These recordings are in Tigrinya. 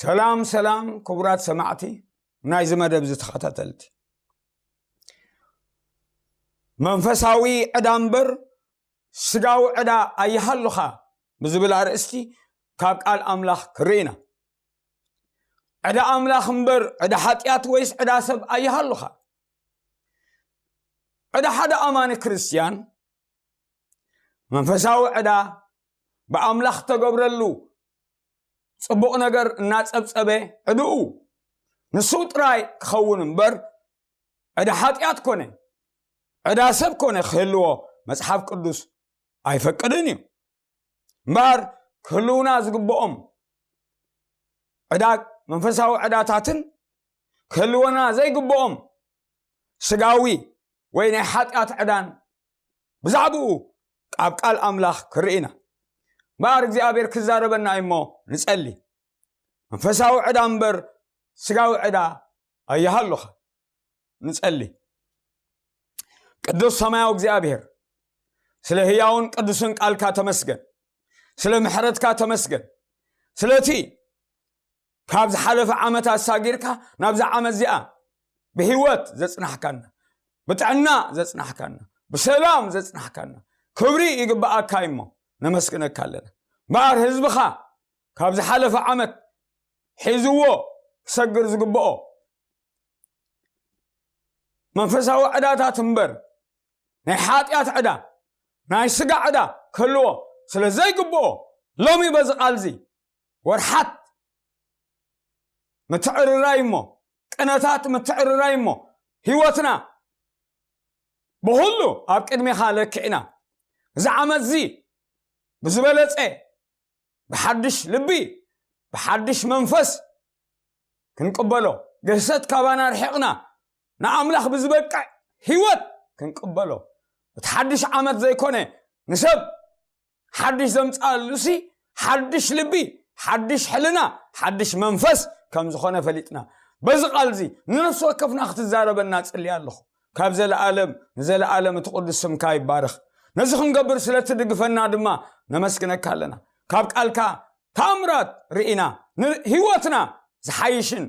ሰላም ሰላም ክቡራት ሰማዕቲ ናይዚ መደብ ዝተኸታተልቲ፣ መንፈሳዊ ዕዳ እምበር ስጋዊ ዕዳ ኣይሃሉኻ ብዝብል ኣርእስቲ ካብ ቃል ኣምላኽ ክርኢ ኢና። ዕዳ ኣምላኽ እምበር ዕዳ ሓጢኣት ወይስ ዕዳ ሰብ ኣይሃሉኻ? ዕዳ ሓደ ኣማኒ ክርስትያን መንፈሳዊ ዕዳ ብኣምላኽ ተገብረሉ ጽቡቕ ነገር እናጸብጸበ ዕድኡ ንሱ ጥራይ ክኸውን እምበር ዕዳ ሓጢኣት ኮነ ዕዳ ሰብ ኮነ ክህልዎ መጽሓፍ ቅዱስ ኣይፈቅድን እዩ። እምበኣር ክህልውና ዝግብኦም ዕዳ መንፈሳዊ ዕዳታትን ክህልወና ዘይግብኦም ስጋዊ ወይ ናይ ሓጢኣት ዕዳን ብዛዕባኡ ኣብ ቃል ኣምላኽ ክርኢ ኢና። እምበኣር እግዚኣብሔር ክዛረበና እዩ እሞ ንጸሊ። መንፈሳዊ ዕዳ እምበር ስጋዊ ዕዳ ኣይሃሉኻ። ንጸሊ። ቅዱስ ሰማያዊ እግዚኣብሔር፣ ስለ ህያውን ቅዱስን ቃልካ ተመስገን። ስለ ምሕረትካ ተመስገን። ስለቲ ካብ ዝሓለፈ ዓመት ኣሳጊርካ ናብዛ ዓመት እዚኣ ብህይወት ዘጽናሕካና፣ ብጥዕና ዘጽናሕካና፣ ብሰላም ዘጽናሕካና ክብሪ ይግብኣካ እሞ ነመስግነካ ኣለና። እምበኣር ህዝብኻ ካብ ዝሓለፈ ዓመት ሒዝዎ ክሰግር ዝግብኦ መንፈሳዊ ዕዳታት እምበር ናይ ሓጢኣት ዕዳ፣ ናይ ስጋ ዕዳ ክህልዎ ስለ ዘይግብኦ፣ ሎሚ በዚ ቃልዚ ወርሓት ምትዕርራይ እሞ፣ ቅነታት ምትዕርራይ እሞ፣ ህይወትና ብኹሉ ኣብ ቅድሜኻ ለኪዕና፣ እዚ ዓመት እዚ ብዝበለጸ ብሓድሽ ልቢ፣ ብሓድሽ መንፈስ ክንቅበሎ፣ ግህሰት ካባና ርሒቕና ንኣምላኽ ብዝበቅዕ ህይወት ክንቅበሎ፣ እቲ ሓድሽ ዓመት ዘይኮነ ንሰብ ሓድሽ ዘምጽኣሉሲ ሓድሽ ልቢ፣ ሓድሽ ሕልና፣ ሓድሽ መንፈስ ከም ዝኾነ ፈሊጥና፣ በዚ ቃልዚ ንነፍሲ ወከፍና ክትዛረበና ጽልያ ኣለኹ። ካብ ዘለኣለም ንዘለኣለም እቲ ቅዱስ ስምካ ይባረኽ። ነዚ ክንገብር ስለ ትድግፈና ድማ ነመስግነካ ኣለና። ካብ ቃልካ ተኣምራት ርኢና፣ ንህይወትና ዝሓይሽን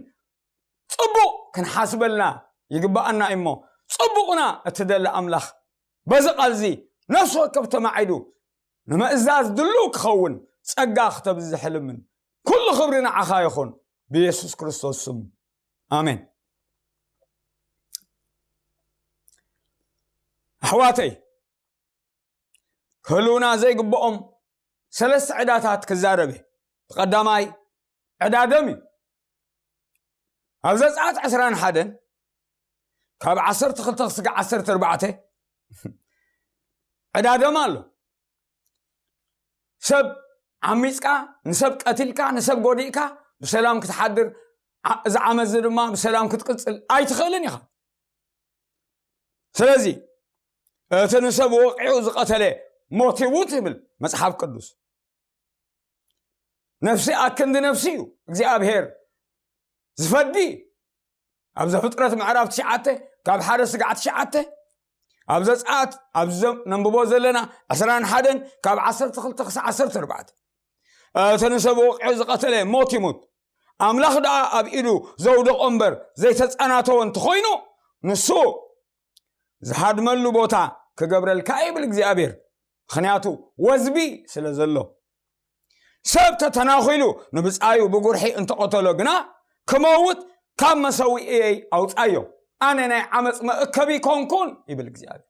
ጽቡቕ ክንሓስበልና ይግብኣና እሞ፣ ጽቡቕና እትደሊ ኣምላኽ፣ በዚ ቃልዚ ነፍሲ ወከፍ ተማዒዱ ንምእዛዝ ድሉው ክኸውን ጸጋ ክተብዝሕ እልምን። ኩሉ ክብሪ ንዓኻ ይኹን፣ ብየሱስ ክርስቶስ ስም፣ ኣሜን። ኣሕዋተይ፣ ክህልውና ዘይግብኦም ሰለስተ ዕዳታት ክዛረብ እየ። እቲ ቀዳማይ ዕዳ ደም እዩ። ኣብ ዘጸኣት ዕስራን ሓደን ካብ ዓሰርተ ክልተ ክስጋዕ ዓሰርተ ኣርባዕተ ዕዳ ደም ኣሎ። ሰብ ዓሚጽካ፣ ንሰብ ቀቲልካ፣ ንሰብ ጎዲእካ ብሰላም ክትሓድር፣ ዓ-፣ እዚ ዓመት እዚ ድማ ብሰላም ክትቅጽል ኣይትኽእልን ኢኻ። ስለዚ እቲ ንሰብ ወቒዑ ዝቐተለ ሞት ይሙት ይብል መጽሓፍ ቅዱስ። ነፍሲ ኣክንዲ ነፍሲ እዩ እግዚኣብሔር ዝፈዲ። ኣብ ዘፍጥረት ምዕራፍ ትሽዓተ ካብ ሓደ ስጋዕ ትሽዓተ፣ ኣብ ዘጸኣት ኣብዚ ዘ-፣ ነንብቦ ዘለና ዕስራን ሓደን ካብ ዓሰርተ ክልተ ክሳዕ ዓሰርተ ኣርባዕተ። እቲ ንሰብ ወቒዑ ዝቐተለ ሞት ይሙት። ኣምላኽ ደኣ ኣብ ኢዱ ዘውደቖ እምበር ዘይተጸናተወ እንተኾይኑ፣ ንሱ ዝሃድመሉ ቦታ ክገብረልካ ይብል እግዚኣብሔር። ምኽንያቱ ወዝቢ ስለ ዘሎ። ሰብ ተተናኺሉ ንብጻዩ ብጉርሒ እንተቐተሎ ግና፣ ክመውት ካብ መሰውእየይ ኣውጻዮ። ኣነ ናይ ዓመጽ መእከቢ ኮንኩን ይብል እግዚኣብሔር።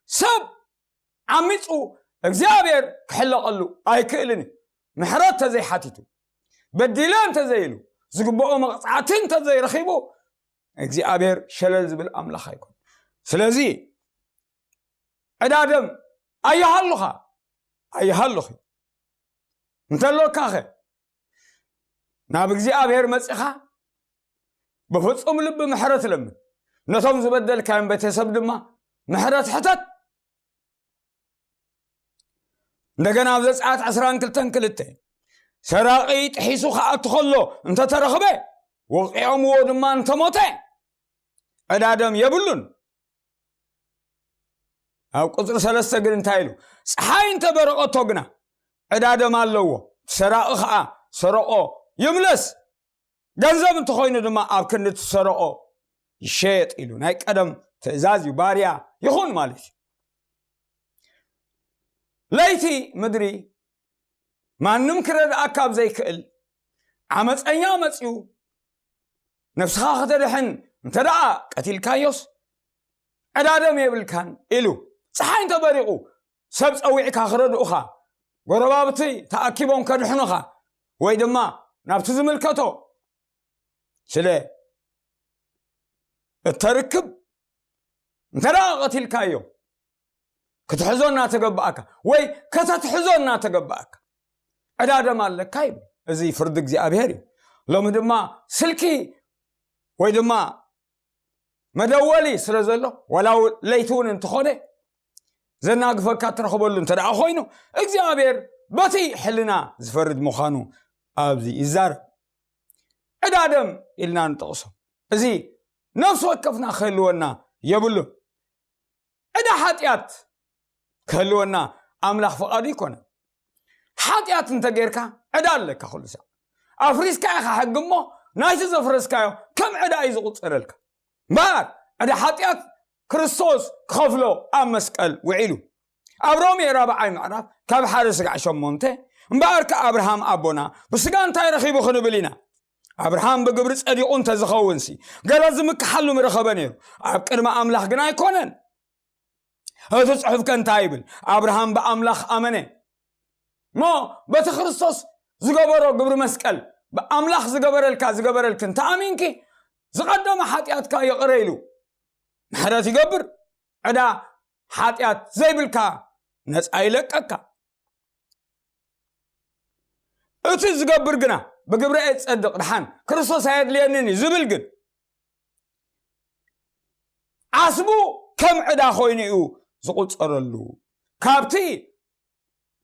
ሰብ ዓሚጹ እግዚኣብሔር ክሕለቐሉ ኣይክእልን እዩ። ምሕረት ተዘይሓቲቱ፣ በዲለ እንተዘይሉ፣ ዝግብኦ መቕጻዕቲ እንተዘይረኺቡ፣ እግዚኣብሔር ሸለል ዝብል ኣምላኽ ኣይኮን። ስለዚ ዕዳ ደም ኣይሃሉኻ፣ ኣይሃሉኺ። እንተሎካኸ ናብ እግዚኣብሔር መጺኻ ብፍጹም ልቢ ምሕረት ለምን። ነቶም ዝበደልካዮም ቤተሰብ ድማ ምሕረት ሕተት። እንደገና ኣብ ዘጸኣት ዕስራን ክልተን ክልተ፣ ሰራቒ ጥሒሱ ክኣቱ ከሎ እንተተረኽበ፣ ወቒዖምዎ ድማ እንተሞተ፣ ዕዳ ደም የብሉን። ኣብ ቁጽሪ ሰለስተ ግን እንታይ ኢሉ? ጸሓይ እንተ በረቐቶ ግና ዕዳ ደም ኣለዎ፣ ሰራቒ ኸኣ ሰረቖ ይምለስ። ገንዘብ እንተኾይኑ ድማ ኣብ ክንዲ ትሰረቆ ይሸየጥ ኢሉ ናይ ቀደም ትእዛዝ እዩ። ባርያ ይኹን ማለት እዩ። ለይቲ ምድሪ ማንም ክረድኣካ ኣብ ዘይክእል ዓመፀኛ መፅዩ ነብስኻ ከተድሕን እንተ ደኣ ቀቲልካዮስ ዕዳ ደም የብልካን ኢሉ፣ ፀሓይ እንተበሪቑ ሰብ ፀዊዕካ ክረድኡኻ፣ ጎረባብቲ ተኣኪቦም ከድሕኑኻ፣ ወይ ድማ ናብቲ ዝምልከቶ ስለ እተርክብ እንተ ደኣ ቀቲልካዮ ክትሕዞ እናተገባእካ ወይ ከተትሕዞ እናተገባእካ ዕዳ ደም ኣለካ ይብል። እዚ ፍርዲ እግዚኣብሔር እዩ። ሎሚ ድማ ስልኪ ወይ ድማ መደወሊ ስለ ዘሎ ዋላ ለይቲ እውን እንተኾነ ዘናግፈካ ትረኽበሉ እንተ ደኣ ኮይኑ እግዚኣብሔር በቲ ሕልና ዝፈርድ ምዃኑ ኣብዚ ይዛረብ። ዕዳ ደም ኢልና ንጠቕሶ እዚ ነፍሲ ወከፍና ክህልወና የብሉን። ዕዳ ሓጢኣት ክህልወና ኣምላኽ ፍቓዱ ይኮነ። ሓጢኣት እንተ ጌርካ ዕዳ ኣለካ። ኩሉ ሳዕ ኣፍሪስካ ኢኻ ሕጊ እሞ ናይቲ ዘፍረስካዮ ከም ዕዳ እዩ ዝቑጸረልካ። እምበኣር ዕዳ ሓጢኣት ክርስቶስ ክኸፍሎ ኣብ መስቀል ውዒሉ። ኣብ ሮሜ ራብዓይ ምዕራፍ ካብ ሓደ ስጋዕ ሸሞንተ እምበኣር ከ ኣብርሃም ኣቦና ብስጋ እንታይ ረኺቡ ክንብል ኢና? ኣብርሃም ብግብሪ ጸዲቑ እንተዝኸውንሲ ገለ ዝምክሓሉ ምረኸበ ነይሩ። ኣብ ቅድሚ ኣምላኽ ግን ኣይኮነን። እቲ ጽሑፍ ከ እንታይ ይብል? ኣብርሃም ብኣምላኽ ኣመነ እሞ በቲ ክርስቶስ ዝገበሮ ግብሪ መስቀል ብኣምላኽ ዝገበረልካ ዝገበረልክን ተኣሚንኪ ዝቐደመ ሓጢኣትካ ይቕረ ኢሉ ምሕረት ይገብር። ዕዳ ሓጢኣት ዘይብልካ ነፃ ይለቀካ። እቲ ዝገብር ግና ብግብረ እየ ዝጸድቕ ድሓን ክርስቶስ ኣየድልየንን እዩ ዝብል ግን ዓስቡ ከም ዕዳ ኮይኑ እዩ ዝቑጸረሉ። ካብቲ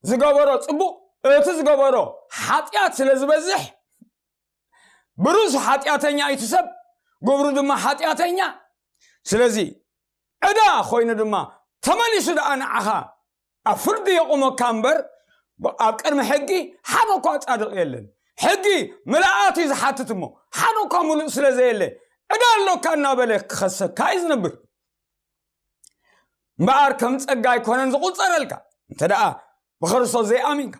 ዝገበሮ ጽቡቕ እቲ ዝገበሮ ሓጢኣት ስለ ዝበዝሕ ብርሱ ሓጢኣተኛ እዩ እቲ ሰብ፣ ግብሩ ድማ ሓጢኣተኛ። ስለዚ ዕዳ ኮይኑ ድማ ተመሊሱ ደኣ ንዓኻ ኣብ ፍርዲ የቑመካ እምበር ኣብ ቅድሚ ሕጊ ሓደ እኳ ጻድቕ የለን። ሕጊ ምልኣት እዩ ዝሓትት እሞ ሓደ እኳ ምሉእ ስለ ዘየለ ዕዳ ኣሎካ እናበለ ክኸሰካ እዩ ዝነብር። እምበኣር ከም ጸጋ ኣይኮነን ዝቑጸረልካ እንተ ደኣ ብክርስቶስ ዘይኣሚንካ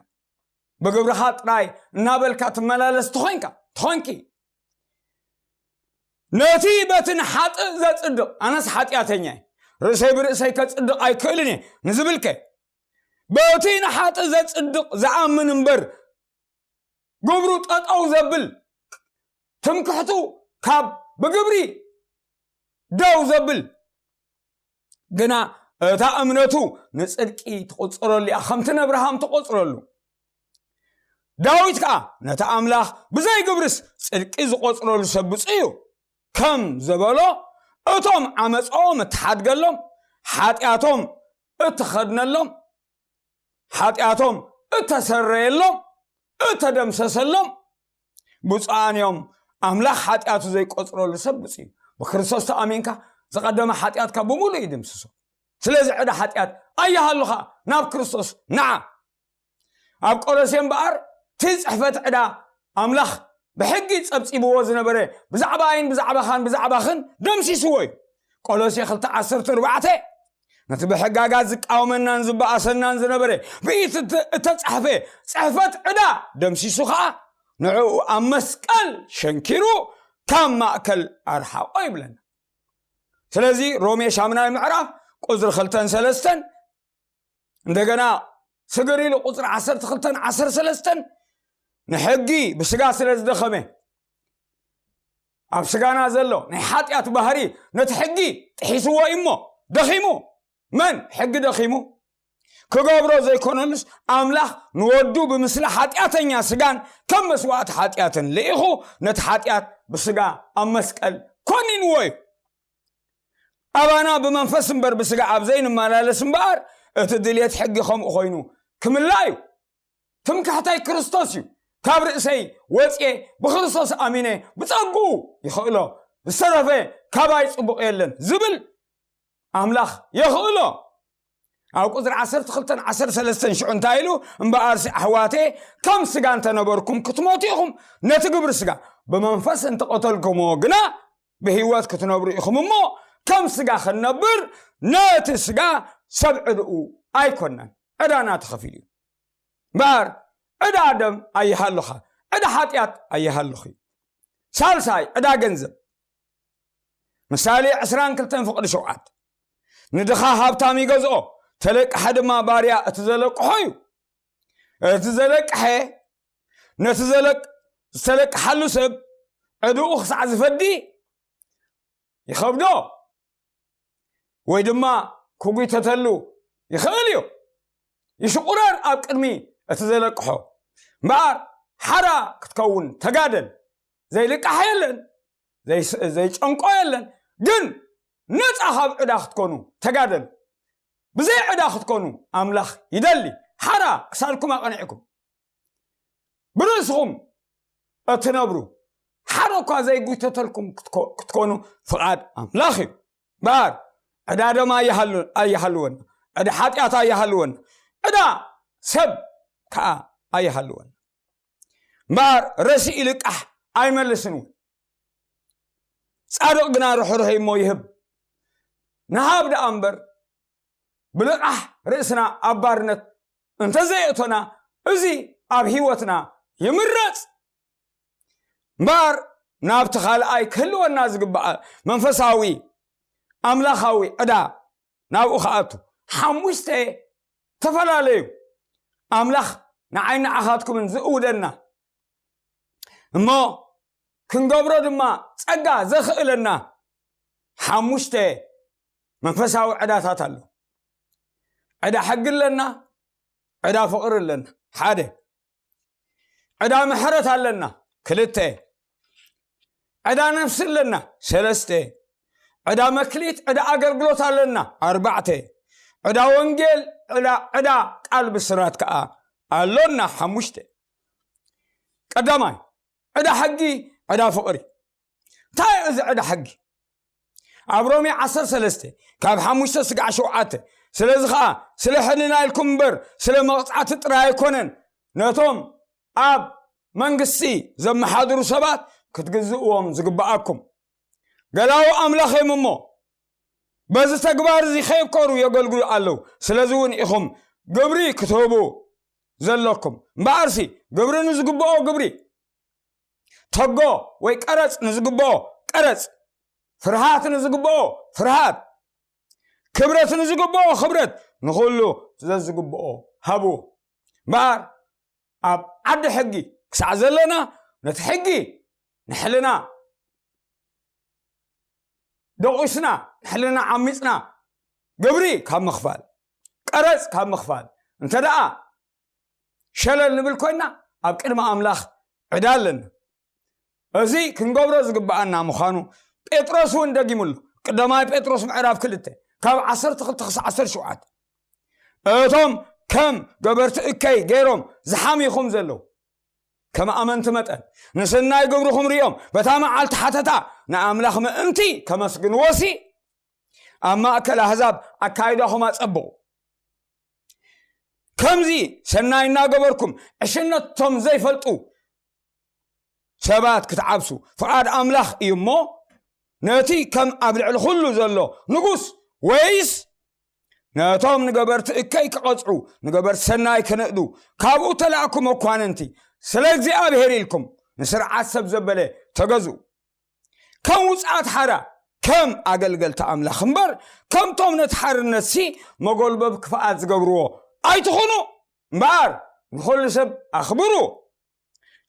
ብግብርኻ ጥራይ እናበልካ ትመላለስ ትኾንካ ትኾንኪ። ነቲ በቲ ንሓጥእ ዘጽድቕ ኣነስ ሓጢኣተኛ እየ፣ ርእሰይ ብርእሰይ ከጽድቕ ኣይክእልን እየ ንዝብልከ በቲ ንሓጥእ ዘጽድቕ ዝኣምን እምበር ግብሩ ጠጠው ዘብል ትምክሕቱ ካብ ብግብሪ ደው ዘብል ግና እታ እምነቱ ንጽድቂ ትቑጽረሉ እያ፣ ከምቲ ነብርሃም ትቑጽረሉ። ዳዊት ከኣ ነቲ ኣምላኽ ብዘይ ግብርስ ጽድቂ ዝቖጽረሉ ሰብ ብፁዕ እዩ ከም ዘበሎ እቶም ዓመጾም እትሓድገሎም ሓጢኣቶም እትኸድነሎም ሓጢኣቶም እተሰረየሎም እተደምሰሰሎም ብፁዓን እዮም። ኣምላኽ ሓጢኣቱ ዘይቆጽረሉ ሰብ ብፁዕ እዩ። ብክርስቶስ ተኣሚንካ ዝቐደመ ሓጢኣትካ ብምሉእ ይድምስሶ። ስለዚ ዕዳ ሓጢኣት ኣይሃሉኻ ናብ ክርስቶስ ንዓ። ኣብ ቆሎሴ እምበኣር እቲ ጽሕፈት ዕዳ ኣምላኽ ብሕጊ ጸብጺብዎ ዝነበረ ብዛዕባይን ብዛዕባኻን ብዛዕባኽን ደምሲስዎ እዩ። ቆሎሴ ክልተ ዓሰርተ ኣርባዕተ ነቲ ብሕጋጋት ዝቃወመናን ዝበኣሰናን ዝነበረ ብኢት እተ- እተጻሕፈ ጽሕፈት ዕዳ ደምሲሱ ኸኣ ንዕኡ ኣብ መስቀል ሸንኪሩ ካብ ማእከል ኣርሓቆ ይብለና። ስለዚ ሮሜ ሻምናይ ምዕራፍ ቁጽሪ ክልተን ሰለስተን እንደገና ስግር ኢሉ ቁፅሪ ዓሰርተ ክልተን ዓሰርተ ሰለስተን ንሕጊ ብስጋ ስለ ዝደኸመ ኣብ ስጋና ዘሎ ናይ ሓጢኣት ባህሪ ነቲ ሕጊ ጥሒስዎ እዩ እሞ ደኺሙ። መን ሕጊ ደኺሙ? ክገብሮ ዘይኮነሉስ ኣምላኽ ንወዱ ብምስሊ ሓጢኣተኛ ስጋን ከም መስዋእቲ ሓጢኣትን ልኢኹ ነቲ ሓጢኣት ብስጋ ኣብ መስቀል ኮኒንዎ እዩ። ኣባና ብመንፈስ እምበር ብስጋ ኣብ ዘይንመላለስ እምበኣር እቲ ድልየት ሕጊ ከምኡ ኮይኑ ክምላእ እዩ። ትምክሕተይ ክርስቶስ እዩ። ካብ ርእሰይ ወፅየ ብክርስቶስ ኣሚነ ብፀግኡ ይኽእሎ ዝተረፈ ካባይ ፅቡቕ የለን ዝብል ኣምላኽ የኽእሎ። ኣብ ቁፅሪ ዓሰርተ ክልተን ዓሰርተ ሰለስተን ሽዑ እንታይ ኢሉ? እምበኣርሲ ኣሕዋቴ ከም ስጋ እንተነበርኩም ክትሞቱ ኢኹም ነቲ ግብሪ ስጋ፣ ብመንፈስ እንተቐተልኩምዎ ግና ብህይወት ክትነብሩ ኢኹም እሞ፣ ከም ስጋ ክንነብር ነቲ ስጋ ሰብ ዕድኡ ኣይኮነን፣ ዕዳና ተኸፊሉ እዩ። እምበኣር ዕዳ ደም ኣይሃሉኻ፣ ዕዳ ሓጢኣት ኣይሃሉኺ። ሳልሳይ ዕዳ ገንዘብ። ምሳሌ ዕስራን ክልተን ፍቕዲ ሸውዓተ። ንድኻ ሃብታም ይገዝኦ፣ ተለቅሐ ድማ ባርያ እቲ ዘለቅሖ እዩ። እቲ ዘለቅሐ ነቲ ዘለቅ ዝተለቅሓሉ ሰብ ዕድኡ ክሳዕ ዝፈዲ ይኸብዶ፣ ወይ ድማ ክጉተተሉ ይኽእል እዩ። ይሽቁረር ኣብ ቅድሚ እቲ ዘለቅሖ። እምበኣር ሓራ ክትከውን ተጋደል። ዘይልቃሕ የለን፣ ዘይጨንቆ የለን። ግን ነፃ ካብ ዕዳ ክትኮኑ ተጋደል። ብዘይ ዕዳ ክትኮኑ ኣምላኽ ይደሊ። ሓራ ክሳድኩም ኣቐኒዕኩም ብርእስኹም እትነብሩ፣ ሓደ እኳ ዘይጉተተልኩም ክትኮኑ ፍቓድ ኣምላኽ እዩ። እምበኣር ዕዳ ደማ ኣይሃልወና፣ ዕዳ ሓጢኣት ኣይሃልወና፣ ዕዳ ሰብ ከዓ ኣይሃልወና። እምበኣር ረሲእ ይልቃሕ ኣይመልስን እውን። ጻድቕ ግና ርሕሩሕ እሞ ይህብ። ንሃብ ደኣ እምበር ብልቓሕ ርእስና ኣብ ባርነት እንተዘየእቶና፣ እዚ ኣብ ህይወትና ይምረጽ። እምበኣር ናብቲ ካልኣይ ክህልወና ዝግባእ መንፈሳዊ ኣምላኻዊ ዕዳ ናብኡ ክኣቱ ሓሙሽተ ተፈላለዩ። ኣምላኽ ንዓይ ንዓኻትኩምን ዝእውደና እሞ ክንገብሮ ድማ ጸጋ ዘኽእለና ሓሙሽተ መንፈሳዊ ዕዳታት ኣሎ። ዕዳ ሕጊ ኣለና፣ ዕዳ ፍቕሪ ኣለና። ሓደ። ዕዳ ምሕረት ኣለና። ክልተ። ዕዳ ነፍሲ ኣለና። ሰለስተ። ዕዳ መክሊት፣ ዕዳ ኣገልግሎት ኣለና። ኣርባዕተ። ዕዳ ወንጌል፣ ዕዳ፣ ዕዳ ቃል ብስራት ከኣ ኣሎና። ሓሙሽተ። ቀዳማይ፣ ዕዳ ሕጊ፣ ዕዳ ፍቕሪ። እንታይ እዩ እዚ ዕዳ ሕጊ? ኣብ ሮሜ ዓሰርተ ሰለስተ ካብ ሓሙሽተ ስጋዕ ሸውዓተ፣ ስለዚ ኸዓ ስለ ሕልና ኢልኩም እምበር ስለ መቕጻዕቲ ጥራይ ኣይኮነን፣ ነቶም ኣብ መንግስቲ ዘመሓድሩ ሰባት ክትግዝእዎም ዝግብኣኩም። ገላዊ ኣምላኽ እዮም እሞ በዚ ተግባር እዚ ከየብከሩ የገልግሉ ኣለዉ። ስለዚ እውን ኢኹም ግብሪ ክትህቡ ዘለኩም። እምበኣርሲ ግብሪ ንዝግብኦ ግብሪ፣ ተጎ ወይ ቀረጽ ንዝግብኦ ቀረጽ፣ ፍርሃት ንዝግብኦ ፍርሃት፣ ክብረት ንዝግብኦ ክብረት፣ ንኹሉ ዘዝግብኦ ሃቡ። እምበኣር ኣብ ዓዲ ሕጊ ክሳዕ ዘለና ነቲ ሕጊ ንሕልና ደቑስና፣ ንሕልና ዓሚጽና፣ ግብሪ ካብ ምኽፋል፣ ቀረጽ ካብ ምኽፋል እንተ ደኣ ሸለል ንብል ኮይና፣ ኣብ ቅድሚ ኣምላኽ ዕዳ ኣለና። እዚ ክንገብሮ ዝግብኣና ምዃኑ ጴጥሮስ እውን ደጊሙሉ። ቀዳማይ ጴጥሮስ ምዕራፍ ክልተ ካብ ዓሰርተ ክልተ ክሳዕ ዓሰርተ ሸውዓተ፣ እቶም ከም ገበርቲ እከይ ገይሮም ዝሓምዩኹም ዘለዉ፣ ከም ኣመንቲ መጠን ንሰናይ ግብርኹም ርእዮም፣ በታ መዓልቲ ሓተታ ንኣምላኽ ምእንቲ ከመስግንዎሲ፣ ኣብ ማእከል ኣህዛብ ኣካይዳኹም ኣጸብቑ። ከምዚ ሰናይ እናገበርኩም ዕሽነቶም ዘይፈልጡ ሰባት ክትዓብሱ ፍቓድ ኣምላኽ እዩ እሞ፣ ነቲ ከም ኣብ ልዕሊ ኩሉ ዘሎ ንጉስ ወይስ ነቶም ንገበርቲ እከይ ክቐጽዑ ንገበርቲ ሰናይ ክንእዱ ካብኡ ተላእኩ መኳንንቲ፣ ስለ እግዚኣብሔር ኢልኩም ንስርዓት ሰብ ዘበለ ተገዝኡ። ከም ውፅኣት ሓራ ከም ኣገልገልቲ ኣምላኽ እምበር ከምቶም ነቲ ሓርነትሲ መጎልበብ ክፍኣት ዝገብርዎ ኣይትኹኑ። እምበኣር ንኹሉ ሰብ ኣኽብሩ፣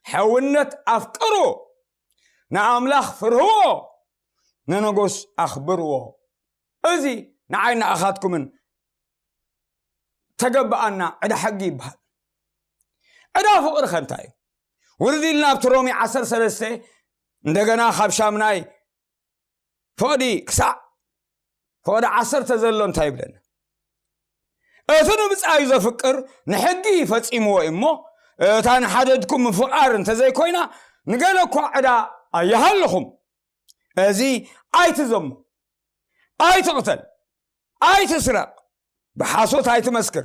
ሕውነት ኣፍቅሩ፣ ንኣምላኽ ፍርህዎ፣ ንንጉስ ኣኽብርዎ። እዚ ንዓይ ንኣኻትኩምን ተገብኣና ዕዳ ሕጊ ይበሃል። ዕዳ ፍቕሪ ከ እንታይ እዩ? ውርድ ኢልና ኣብቲ ሮሜ ዓሰርተ ሰለስተ እንደገና ካብ ሻምናይ ፍቕዲ ክሳዕ ፍቕዲ ዓሰርተ ዘሎ እንታይ ይብለና? እቲ ንብጻዩ ዘፍቅር ንሕጊ ፈጺምዎ እዩ እሞ፣ እታ ንሓደድኩም ምፍቓር እንተዘይኮይና፣ ንገለ እኳ ዕዳ ኣይሃልኹም። እዚ ኣይትዘሙ፣ ኣይትቕተል፣ ኣይትስረቕ፣ ብሓሶት ኣይትመስክር፣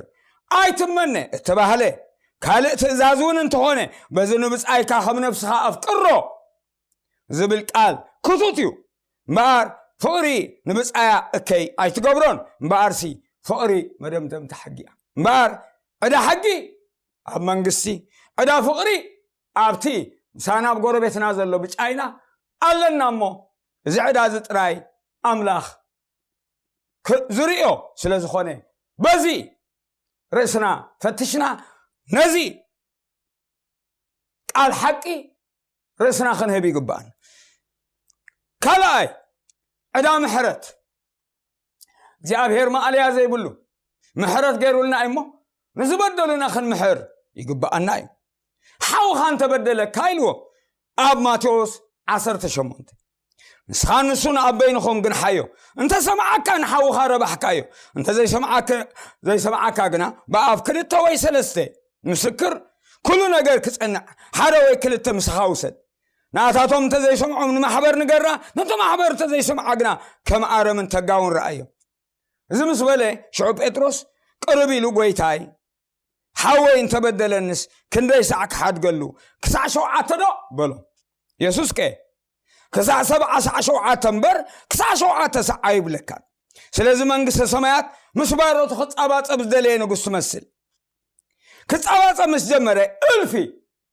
ኣይትመነ እተባህለ ካልእ ትእዛዝ እውን እንተኾነ፣ በዚ ንብጻይካ ከም ነብስኻ ኣፍቅሮ። ዝብል ቃል ክቱት እዩ። እምበኣር ፍቕሪ ንብጻያ እከይ ኣይትገብሮን። እምበኣርሲ ፍቕሪ መደምደምታ ሕጊ እያ። እምበኣር ዕዳ ሕጊ ኣብ መንግስቲ፣ ዕዳ ፍቕሪ ኣብቲ ምሳና ኣብ ጎረቤትና ዘሎ ብጫይና ኣለና እሞ፣ እዚ ዕዳ እዚ ጥራይ ኣምላኽ ክ-፣ ዝርእዮ ስለ ዝኾነ፣ በዚ ርእስና ፈትሽና ነዚ ቃል ሓቂ ርእስና ክንህብ ይግባኣና። ካልኣይ፣ ዕዳ ምሕረት። እግዚኣብሔር ማእለያ ዘይብሉ ምሕረት ገይሩልና እዩ እሞ፣ ንዝበደሉና ክንምሕር ይግባኣና እዩ። ሓውኻ እንተበደለካ ኢልዎ ኣብ ማቴዎስ ዓሰርተ ሸሞንተ። ንስኻ ንሱን ኣብ በይንኹም ግንሓዮ። እንተ ሰምዓካ ንሓውኻ ረባሕካዮ። እንተ ዘይሰምዓካ፣ ዘይሰምዓካ ግና ብኣፍ ክልተ ወይ ሰለስተ ምስክር ኩሉ ነገር ክጸንዕ ሓደ ወይ ክልተ ምሳኻ ውሰድ። ናታቶም እንተ ዘይሰምዖም ንማሕበር ንገራ፣ ነቲ ማሕበር እንተ ዘይሰምዓ ግና ከም ኣረምን ተጋውን ረኣዮ። እዚ ምስ በለ ሽዑ ጴጥሮስ ቅርብ ኢሉ፣ "ጐይታይ፣ ሓወይ እንተበደለንስ ክንደይ ሳዕ ክሓድገሉ? ክሳዕ ሸውዓተ ዶ?" በሎ። የሱስ ከ፣ "ክሳዕ ሰብዓ ሳዕ ሸውዓተ እምበር ክሳዕ ሸውዓተ ሳዕ ኣይብለካን። ስለዚ መንግስተ ሰማያት ምስ ባሮቱ ክጻባጸብ ዝደለየ ንጉስ ትመስል። ክጻባጸብ ምስ ጀመረ እልፊ፣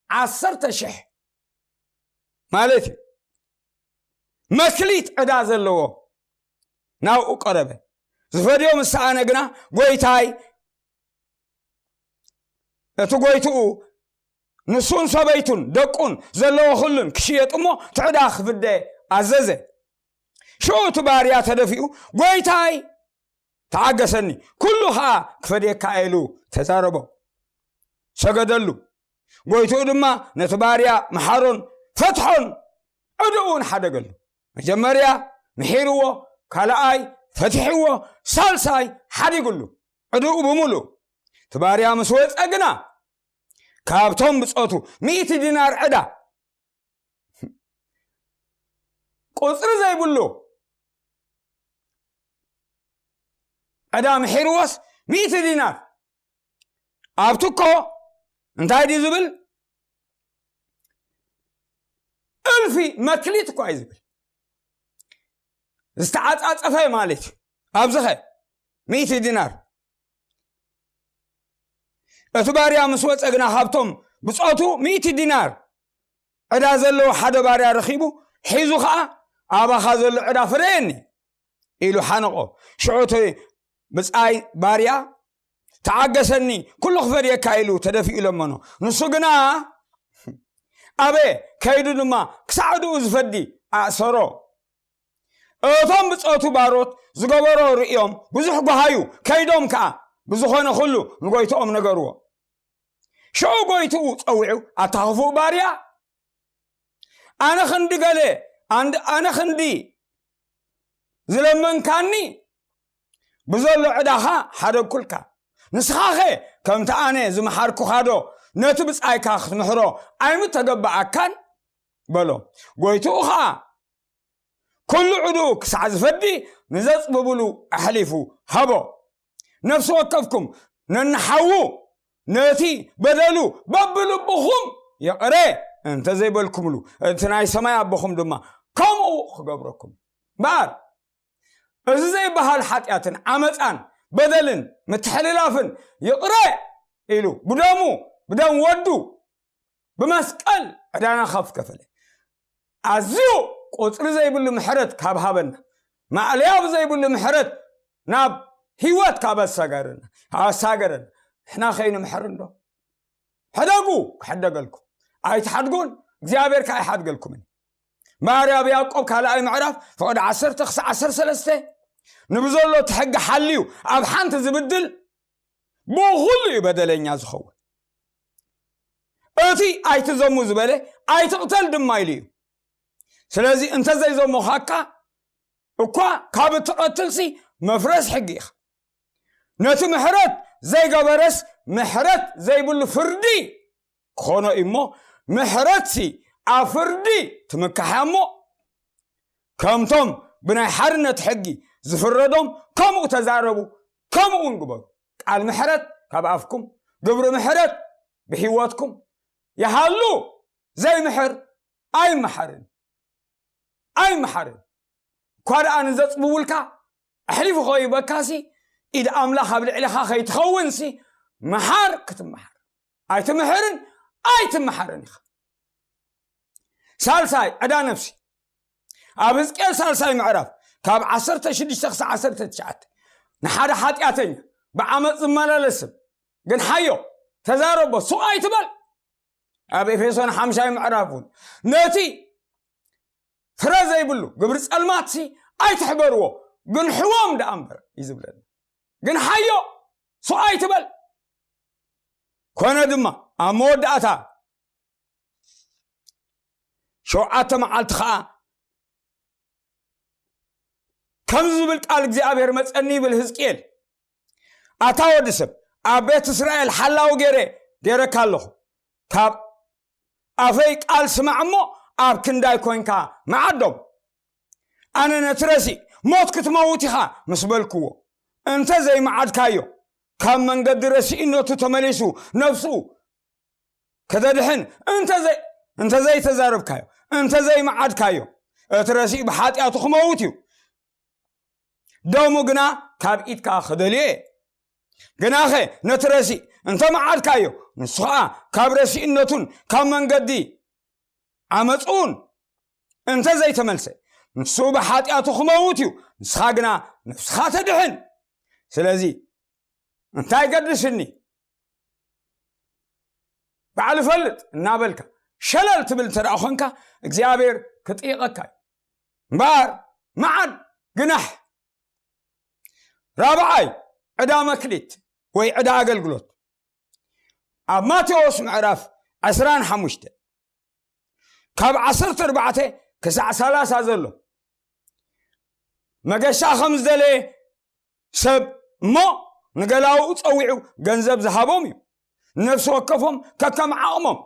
ዓሰርተ ሽሕ ማለት እዩ፣ መክሊት ዕዳ ዘለዎ ናብኡ ቀረበ። ዝፈድዮ ምስ ሰኣነ ግና፣ ጐይታይ፣ እቲ ጐይትኡ ንሱን ሰበይቱን ደቁን ዘለዎ ኩሉን ክሽየጥ እሞ እቲ ዕዳ ክፍደ ኣዘዘ። ሽዑ እቲ ባርያ ተደፊኡ፣ ጐይታይ፣ ተዓገሰኒ፣ ኩሉ ኸኣ ክፈድየካ እየ" ኢሉ ተዛረቦ። ሰገደሉ። ጐይትኡ ድማ ነቲ ባርያ መሓሮን ፈትሖን ዕድኡ እውን ሓደገሉ። መጀመርያ ምሒርዎ፣ ካልኣይ ፈቲሕዎ፣ ሳልሳይ ሓዲጉሉ ዕድኡ ብምሉእ። እቲ ባርያ ምስ ወጸ ግና ካብቶም ብጾቱ ሚእቲ ዲናር ዕዳ፣ ቁጽሪ ዘይብሉ ዕዳ ምሒርዎስ፣ ሚእቲ ዲናር ኣብቲ እኮ እንታይ ድዩ ዝብል? እልፊ መክሊት እኳ እዩ ዝብል። ዝተዓጻጸፈ ማለት እዩ። ኣብዚኸ ሚእቲ ዲናር። እቲ ባርያ ምስ ወጸ ግና ካብቶም ብጾቱ ሚእቲ ዲናር ዕዳ ዘለዎ ሓደ ባርያ ረኺቡ፣ ሒዙ ኸኣ፣ "ኣባኻ ዘሎ ዕዳ ፍደየኒ" ኢሉ ሓነቖ። ሽዑ እቲ ብጻይ ባርያ፣ "ተዓገሰኒ፣ ኩሉ ክፈድየካ" ኢሉ ተደፊኡ ለመኖ። ንሱ ግና ኣበ ከይዱ ድማ ክሳዕ ዕድኡ ዝፈዲ ኣእሰሮ። እቶም ብጾቱ ባሮት ዝገበሮ ርእዮም ብዙሕ ጓሃዩ፣ ከይዶም ከኣ ብዝኾነ ኩሉ ንጎይትኦም ነገርዎ። ሽዑ ጎይትኡ ጸዊዑ፣ "ኣታ ክፉእ ባርያ፣ ኣነ ክንዲ ገለ፣ ኣንድ-፣ ኣነ ክንዲ ዝለመንካኒ ብዘሎ ዕዳኻ ሓደግኩልካ። ንስኻኸ ከምቲ ኣነ ዝመሓርኩኻዶ ነቲ ብጻይካ ክትምሕሮ ኣይምተገበኣካን?" በሎ። ጎይትኡ ኸኣ ኩሉ ዕድኡ ክሳዕ ዝፈዲ ንዘጽብብሉ ኣሕሊፉ ሃቦ። ነፍሲ ወከፍኩም ነንሓዉ ነቲ በደሉ በብልብኹም ይቕረ እንተ ዘይበልኩምሉ፣ እቲ ናይ ሰማይ ኣቦኹም ድማ ከምኡ ክገብረኩም። እምበኣር፣ እዚ ዘይበሃል ሓጢኣትን ዓመፃን በደልን ምትሕልላፍን ይቕረ ኢሉ ብደሙ፣ ብደም ወዱ፣ ብመስቀል ዕዳና ካብ ከፈለ፣ ኣዝዩ ቁፅሪ ዘይብሉ ምሕረት ካብ ሃበና፣ ማእለያ ብዘይብሉ ምሕረት ናብ ህይወት ካብ ኣሳጋረና፣ ኣሳገረና፣ ንሕና ከይንምሕር እንዶ? ሕደጉ፣ ክሕደገልኩም። ኣይትሓድጉን፣ እግዚኣብሔር ከኣ ኣይሓድገልኩምን። እምበኣር ኣብ ያዕቆብ ካልኣይ ምዕራፍ ፍቕዲ ዓሰርተ ክሳዕ ዓሰርተ ሰለስተ፣ ንብዘሎ እቲ ሕጊ ሓልዩ ኣብ ሓንቲ ዝብድል፣ ብኹሉ እዩ በደለኛ ዝኸውን። እቲ ኣይትዘሙ ዝበለ፣ ኣይትቕተል ድማ ኢሉ እዩ። ስለዚ እንተዘይዘሙኻካ እኳ፣ ካብ እትቐትልሲ መፍረስ ሕጊ ኢኻ። ነቲ ምሕረት ዘይገበረስ ምሕረት ዘይብሉ ፍርዲ ክኾኖ እዩ እሞ፣ ምሕረትሲ ኣብ ፍርዲ ትምካሕ እያ እሞ፣ ከምቶም ብናይ ሓርነት ሕጊ ዝፍረዶም ከምኡ ተዛረቡ፣ ከምኡ እውን ግበሩ። ቃል ምሕረት ካብ ኣፍኩም፣ ግብሪ ምሕረት ብህይወትኩም ይሃሉ። ዘይምሕር ኣይመሓርን። ኣይምሓርን። እኳ ደኣ ንዘጽብቡልካ ኣሕሊፉ ከይበካሲ፣ ኢድ ኣምላኽ ኣብ ልዕሊኻ ከይትኸውንሲ፣ ምሓር ክትምሓር። ኣይትምሕርን ኣይትምሓርን ኢኻ። ሳልሳይ፣ ዕዳ ነፍሲ። ኣብ ህዝቅኤል ሳልሳይ ምዕራፍ፣ ካብ ዓሰርተ ሽዱሽተ ክሳብ ዓሰርተ ትሽዓተ፣ ንሓደ ሓጢኣተኛ፣ ብዓመፅ ዝመላለስ ሰብ ግን ሓዮ፣ ተዛረቦ፣ ሱቕ ኣይትበል። ኣብ ኤፌሶን ሓምሻይ ምዕራፍ እውን፣ ነቲ ፍረ ዘይብሉ ግብሪ ጸልማትሲ ኣይትሕበርዎ፣ ግን ሕዎም ደኣ እምበር እዩ ዝብለና። ግን ሓዮ፣ ሱቕ ኣይትበል። ኮነ ድማ፣ ኣብ መወዳእታ ሸውዓተ መዓልቲ ኸዓ፣ ከምዚ ዝብል ቃል እግዚኣብሔር መጸኒ ይብል ህዝቅኤል፣ ኣታ ወዲ ሰብ፣ ኣብ ቤት እስራኤል ሓላዊ ገይረ ገይረካ ኣለኹ። ካብ ኣፈይ ቃል ስማዕ እሞ፣ ኣብ ክንዳይ ኮንካ መዓዶም። ኣነ ነቲ ረሲእ፣ ሞት ክትመውት ኢኻ ምስ በልክዎ፣ እንተ ዘይመዓድካዮ፣ ካብ መንገዲ ረሲእነቱ ተመሊሱ ነፍሱ ከተድሕን እንተ ዘይ-፣ እንተ ዘይተዛረብካዮ፣ እንተ ዘይመዓድካዮ፣ እቲ ረሲእ ብሓጢኣቱ ክመውት እዩ። ደሙ ግና ካብ ኢድካ ክደልዮ እየ። ግናኸ ነቲ ረሲእ እንተ መዓድካዮ፣ ንሱ ኸዓ ካብ ረሲእነቱን ካብ መንገዲ ዓመፁን እንተ ዘይተመልሰ፣ ንሱ ብሓጢኣቱ ክመውት እዩ፣ ንስኻ ግና ነፍስኻ ተድሕን። ስለዚ እንታይ ገድስኒ፣ ባዕሉ ፈልጥ እናበልካ ሸለል ትብል እንተ ደኣ ኾንካ፣ እግዚኣብሔር ክጥይቐካ እዩ። እምበኣር መዓድ ግናሕ። ራብዓይ፣ ዕዳ መክሊት ወይ ዕዳ ኣገልግሎት። ኣብ ማቴዎስ ምዕራፍ ዕስራን ሓሙሽተ፣ ካብ ዓሰርተ ኣርባዕተ ክሳዕ ሰላሳ ዘሎ፣ መገሻ ከም ዝደለየ ሰብ እሞ ንገላውኡ ጸዊዑ ገንዘብ ዝሃቦም እዩ። ንነፍሲ ወከፎም ከከም ዓቕሞም፣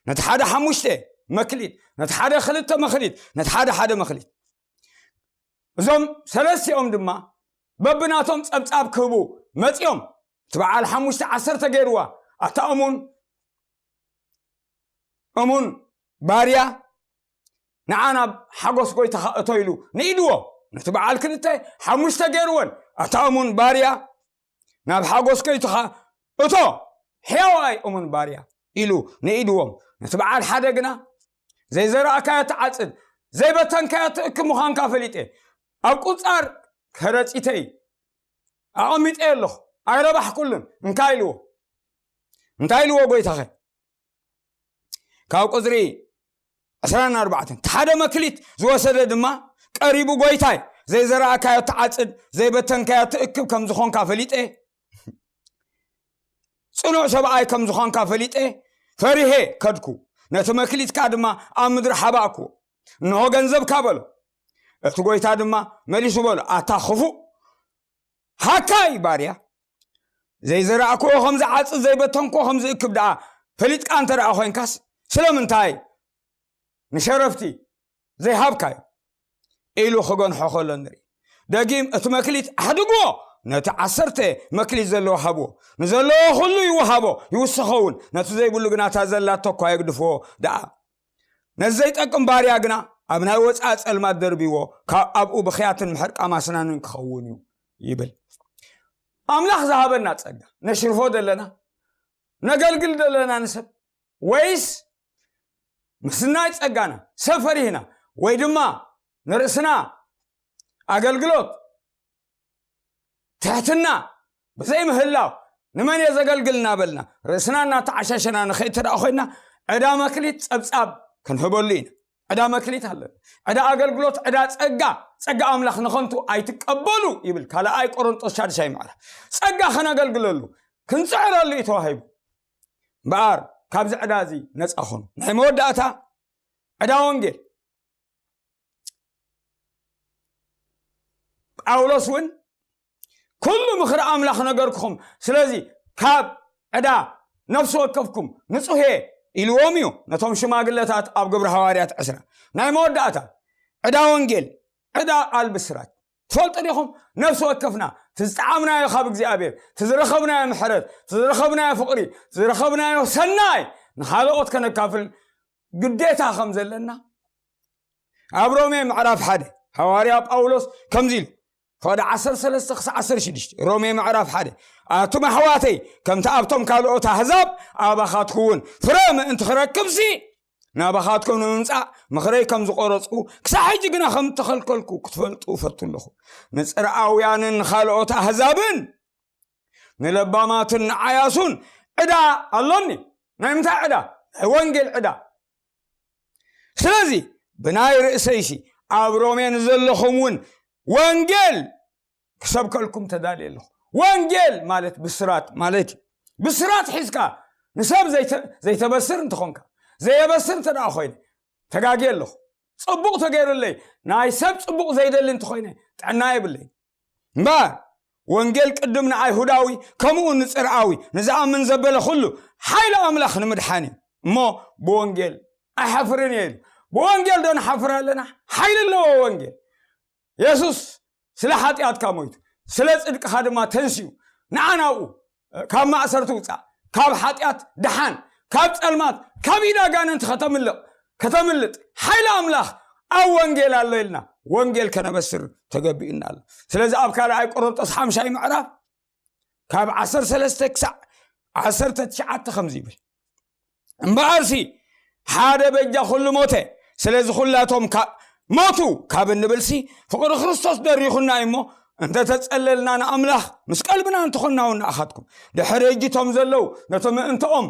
ነቲ ሓደ ሓሙሽተ መክሊት፣ ነቲ ሓደ ክልተ መክሊት፣ ነቲ ሓደ ሓደ መክሊት። እዞም ሰለስቲኦም ድማ በብናቶም ጸብጻብ ክህቡ መጺኦም፣ እቲ በዓል ሓሙሽተ ዓሰርተ ገይርዋ፣ ኣታ እሙን፣ እሙን ባርያ፣ ንዓ ናብ ሓጎስ ጎይታኻ እቶ ኢሉ ንኢድዎ። ነቲ በዓል ክልተ ሓሙሽተ ገይርወን፣ ኣታ እሙን ባርያ፣ ናብ ሓጎስ ጎይታኻ እቶ፣ ሕያዋይ እሙን ባርያ ኢሉ ንኢድዎም። ነቲ በዓል ሓደ ግና፣ ዘይዘራእካዮ ትዓጽድ፣ ዘይበተንካዮ ትእክብ ምዃንካ ፈሊጠ፣ ኣብ ቁጻር ከረጺተይ ኣቐሚጠዮ ኣለኹ፣ ኣይረባሕኩሉን፣ እንካ ኢልዎ። እንታይ ኢልዎ ጎይታኸ? ካብ ቁጽሪ ዕስራን ኣርባዕተን፣ እቲ ሓደ መክሊት ዝወሰደ ድማ ቀሪቡ፣ ጎይታይ፣ ዘይዘራእካዮ ትዓጽድ፣ ዘይበተንካዮ ትእክብ ከም ዝኾንካ ፈሊጠ፣ ጽኑዕ ሰብኣይ ከም ዝኾንካ ፈሊጠ፣ ፈሪሄ ከድኩ፣ ነቲ መክሊትካ ድማ ኣብ ምድሪ ሓባእኩዎ። እንሆ ገንዘብካ በሎ። እቲ ጎይታ ድማ መሊሱ በሎ፣ ኣታ ክፉእ ሃካይ ባርያ፣ ዘይዘራእክዎ ከም ዝዓጽድ፣ ዘይበተንክዎ ከም ዝእክብ ደኣ ፈሊጥካ እንተ ደኣ ኮይንካስ፣ ስለምንታይ ንሸረፍቲ ዘይሃብካዮ? ኢሉ ክገንሖ ከሎ ንርኢ። ደጊም እቲ መክሊት ኣሕድግዎ፣ ነቲ ዓሰርተ መክሊት ዘለዎ ሃብዎ። ንዘለዎ ኩሉ ይወሃቦ፣ ይውሰኸ እውን፣ ነቲ ዘይብሉ ግና እታ ዘላቶ እኳ የግድፍዎ ደኣ። ነዚ ዘይጠቅም ባርያ ግና ኣብ ናይ ወጻኢ ጸልማት ደርቢዎ፣ ካብ ኣብኡ ብኽያትን ምሕርቃም ኣስናንን ክኸውን እዩ ይብል። ኣምላኽ ዝሃበና ጸጋ ነሽርፎ ደለና፣ ነገልግል ደለና ንሰብ፣ ወይስ ምስናይ ጸጋና ሰብ ፈሪህና፣ ወይ ድማ ንርእስና ኣገልግሎት ትሕትና ብዘይምህላው፣ ንመን እየ ዘገልግል እናበልና ርእስና እናተዓሻሸና ንኸይድ ተደኣ ኮይና፣ ዕዳ መክሊት ጸብጻብ ክንህበሉ ኢና። ዕዳ መክሊት ኣለና። ዕዳ ኣገልግሎት፣ ዕዳ ጸጋ፣ ጸጋ ኣምላኽ ንኸንቱ ኣይትቀበሉ ይብል ካልኣይ ቆሮንጦስ ሻድሻይ ምዕራፍ። ጸጋ ከነገልግለሉ፣ ክንጽዕረሉ እዩ ተዋሂቡ። እምበኣር ካብዚ ዕዳ እዚ ነጻ ኹኑ። ናይ መወዳእታ ዕዳ ወንጌል። ጳውሎስ እውን፣ "ኩሉ ምኽሪ ኣምላኽ ነገርኩኹም፣ ስለዚ ካብ ዕዳ ነፍሲ ወከፍኩም ንጹህ እየ" ኢልዎም እዩ ነቶም ሽማግለታት ኣብ ግብሪ ሃዋርያት ዕስራ። ናይ መወዳእታ ዕዳ ወንጌል፣ ዕዳ ቃል ብስራት። ትፈልጡ ዲኹም? ነፍሲ ወከፍና፣ እቲ ዝጠዓምናዮ ካብ እግዚኣብሔር፣ እቲ ዝረኸብናዮ ምሕረት፣ እቲ ዝረኸብናዮ ፍቕሪ፣ እቲ ዝረኸብናዮ ሰናይ ንኻልኦት ከነካፍል ግዴታ ከም ዘለና፣ ኣብ ሮሜ ምዕራፍ ሓደ ሃዋርያ ጳውሎስ ከምዚ ኢሉ፣ ፈቐደ ዓሰርተ ሰለስተ ክሳዕ ዓሰርተ ሽዱሽተ፣ ሮሜ ምዕራፍ ሓደ፣ ኣቱም ኣሕዋተይ፣ ከምቲ ኣብቶም ካልኦት ኣህዛብ ኣባኻትኩ እውን ፍረ ምእንቲ ክረክብሲ፣ ናባኻትኩም ንምምጻእ ምኽረይ ከም ዝቆረጽኩ፣ ክሳብ ሕጂ ግና ከም እተኸልከልኩ ክትፈልጡ እፈቱ ኣለኹ። ንጽርኣውያንን ንኻልኦት ኣህዛብን፣ ንለባማትን ንዓያሱን ዕዳ ኣሎኒ። ናይ ምንታይ ዕዳ? ናይ ወንጌል ዕዳ። ስለዚ ብናይ ርእሰይሲ ኣብ ሮሜ ንዘለኹም እውን ወንጌል ክሰብከልኩም ተዳልየ ኣለኹ። ወንጌል ማለት ብስራት ማለት እዩ። ብስራት ሒዝካ ንሰብ ዘይተ-፣ ዘይተበስር እንተኾንካ፣ ዘየበስር እንተ ደኣ ኮይነ፣ ተጋግየ ኣለኹ። ጽቡቕ ተገይሩለይ፣ ናይ ሰብ ጽቡቕ ዘይደሊ እንተኾይነ፣ ጥዕና የብለይ። እምበኣር ወንጌል ቅድም ንኣይሁዳዊ፣ ከምኡ ንጽርኣዊ፣ ንዝኣምን ዘበለ ኩሉ ሓይሊ ኣምላኽ ንምድሓን እዩ። እሞ ብወንጌል ኣይሓፍርን እየ ኢሉ። ብወንጌል ዶ ንሓፍር ኣለና? ሓይሊ ኣለዎ ወንጌል። የሱስ ስለ ሓጢኣትካ ሞይቱ፣ ስለ ጽድቅኻ ድማ ተንሲኡ፣ ንዓ ናብኡ፣ ካብ ማእሰርቲ ውጻእ፣ ካብ ሓጢኣት ደሓን፣ ካብ ጸልማት፣ ካብ ኢድ ኣጋንንቲ ከተምልቕ፣ ከተምልጥ ሓይሊ ኣምላኽ ኣብ ወንጌል ኣሎ ኢልና ወንጌል ከነበስር ተገቢኡና ኣሎ። ስለዚ ኣብ ካልኣይ ቆሮንጦስ ሓምሻይ ምዕራፍ ካብ ዓሰርተ ሰለስተ ክሳዕ ዓሰርተ ትሽዓተ ከምዚ ይብል፣ እምበኣርሲ ሓደ በጃ ኩሉ ሞተ፣ ስለዚ ኩላቶም ካ-፣ ሞቱ ካብ እንብልሲ ፍቕሪ ክርስቶስ ደሪኹና እዩ እሞ፣ እንተተጸለልና ንኣምላኽ ምስ ቀልብና እንተኾንና እውን ንኣኻትኩም። ድሕሪ ሕጂ እቶም ዘለዉ ነቲ ምእንትኦም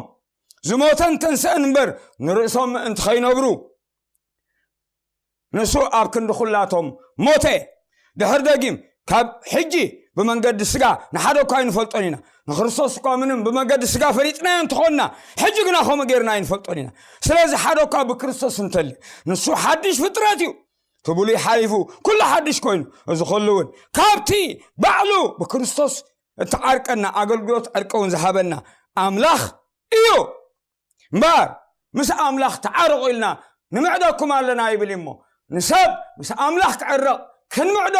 ዝሞተን ተንስአን እምበር ንርእሶም ምእንቲ ኸይነብሩ ንሱ ኣብ ክንዲ ኩላቶም ሞተ። ድሕር ደጊም ካብ ሕጂ ብመንገዲ ስጋ ንሓደ እኳ ኣይንፈልጦን ኢና። ንክርስቶስ እኳ ምንም ብመንገዲ ስጋ ፈሊጥናዮ እንተኾንና፣ ሕጂ ግና ከምኡ ጌርና ኣይንፈልጦን ኢና። ስለዚ ሓደ እኳ ብክርስቶስ እንተሊ፣ ንሱ ሓድሽ ፍጥረት እዩ። እቲ ብሉይ ሓሊፉ ኩሉ ሓድሽ ኮይኑ፣ እዚ ኩሉ እውን ካብቲ ባዕሉ ብክርስቶስ እተዓርቀና ኣገልግሎት ዕርቂ እውን ዝሃበና ኣምላኽ እዩ። እምበኣር ምስ ኣምላኽ ተዓረቑ ኢልና ንምዕደኩም ኣለና ይብል እሞ፣ ንሰብ ምስ ኣምላኽ ክዕረቕ ክንምዕዶ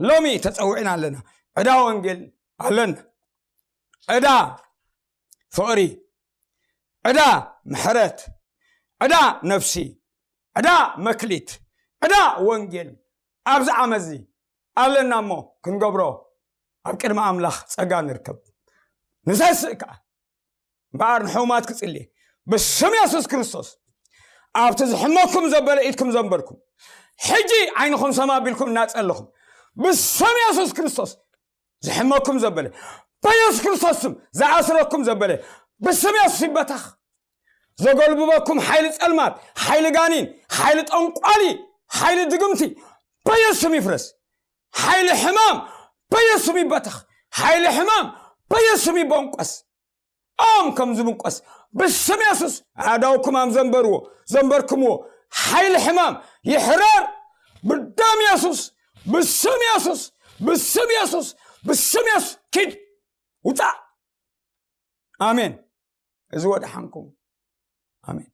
ሎሚ ተጸዊዕና ኣለና። ዕዳ ወንጌል ኣለና። ዕዳ ፍቕሪ፣ ዕዳ ምሕረት፣ ዕዳ ነፍሲ፣ ዕዳ መክሊት፣ ዕዳ ወንጌል ኣብዚ ዓመት እዚ ኣለና እሞ ክንገብሮ ኣብ ቅድሚ ኣምላኽ ጸጋ ንርከብ። ንዘስእ ከኣ እምበኣር ንሕሙማት ክጽሊ ብስም የሱስ ክርስቶስ ኣብቲ ዝሕመኩም ዘበለ ኢድኩም ዘንበርኩም፣ ሕጂ ዓይንኹም ሰም ኣቢልኩም እናጸለኹም ብስም የሱስ ክርስቶስ ዝሕመኩም ዘበለ፣ በየሱስ ክርስቶስ ስም ዝኣስረኩም ዘበለ ብስም የሱስ ይበተኽ። ዘጎልብበኩም ሓይሊ ጸልማት፣ ሓይሊ ጋኒን፣ ሓይሊ ጠንቋሊ፣ ሓይሊ ድግምቲ በየሱስ ስም ይፍረስ። ሓይሊ ሕማም በየሱስ ስም ይበተኽ። ሓይሊ ሕማም በየሱስ ስም ይቦንቆስ። ኦም ከም ዝብንቆስ ብስም የሱስ ኣእዳውኩም ኣብ ዘንበርዎ፣ ዘንበርኩምዎ ሓይሊ ሕማም ይሕረር ብደም የሱስ፣ ብስም የሱስ፣ ብስም የሱስ፣ ብስም የሱስ። ኪድ ውጻእ። ኣሜን። እዚ ወድሓንኩም። ኣሜን።